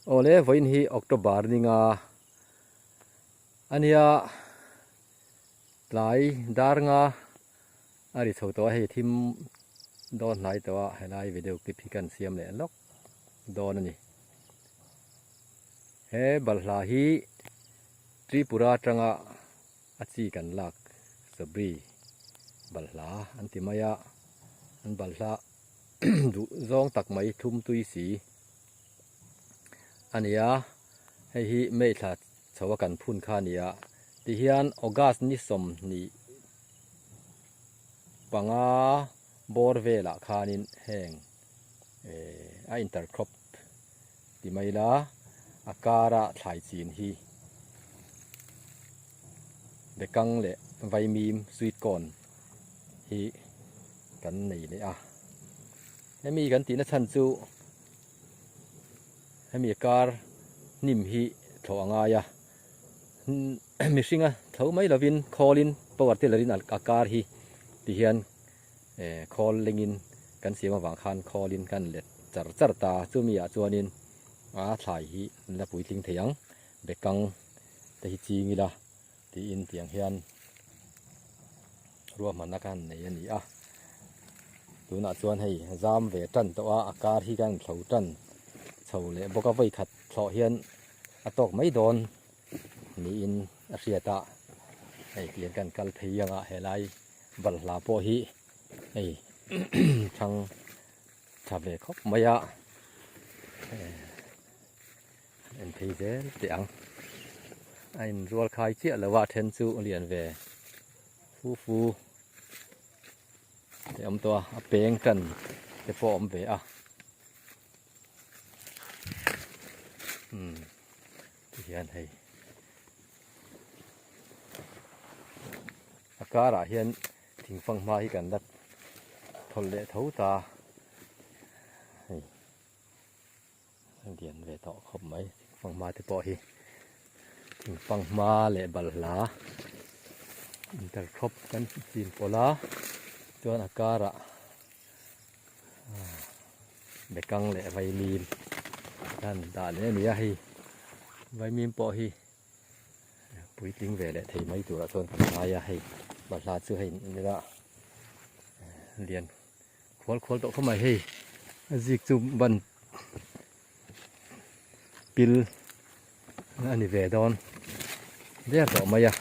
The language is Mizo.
Awle vawiin hi October ninga ania tlai dar nga a ri chho tawh a hei thim dawn hnai tawh a helai video clip hi kan siam leh lawk dawn a ni. He balhla hi Tripura atanga a chi kan lak Sabri balhla an ti mai a, an balhla duh zawng tak mai thum tui si a ni a, hei hi May thla chho a kan phun kha a ni a, tihian August ni 25 bawr velah khanin heng eh a intercrop ti mai ila a kara thlai chin hi bekang leh vaimim sweet corn hi kan nei leh a hemi kan tihna chhan chu hemi kar hnim hi thlawh a ngai a mihringa tho mai lovin khawlin power tiller in a kar hi ti hian eh khawl lengin kan siam avang khan khawlin kan let char char ta chumi ah chuanin a thlai hi an la puitling thei ang bekang te hi ching ila tiin tiang hian ruahmanna khan nei a ni a tunah chuan hei zam ve tan tawh a a kar hi kan thlo tan chho leh bawk a vawi khat thlawh hian a tawk mai dawn niin a hriat a hei tiang kan kal phei ang a helai balhla pawh hi hei thang tha ve khawp mai a en phei zel teh ang a in rual khai chiah lo a then chu lian ve fu fu te awm tawh a a peng tan te pawh a awm ve a umm tihian hei a karah hian thing fanghma hi kan la thawlh leh tho ta hei a lian ve tawh khawp mai thing fanghma te pawh hi thing fanghma leh balhla intercrop kan chin pawlh a chuan a karah Bekang leh vaimim an dah leh a ni a hei vaimim pawh hi puitling ve leh thei mai turah chuan kan ngai a hei balhla chu hei nila lian khual khual tawh khawp mai hei a zik chu ban pil a ni ve dawn der tawh mai a.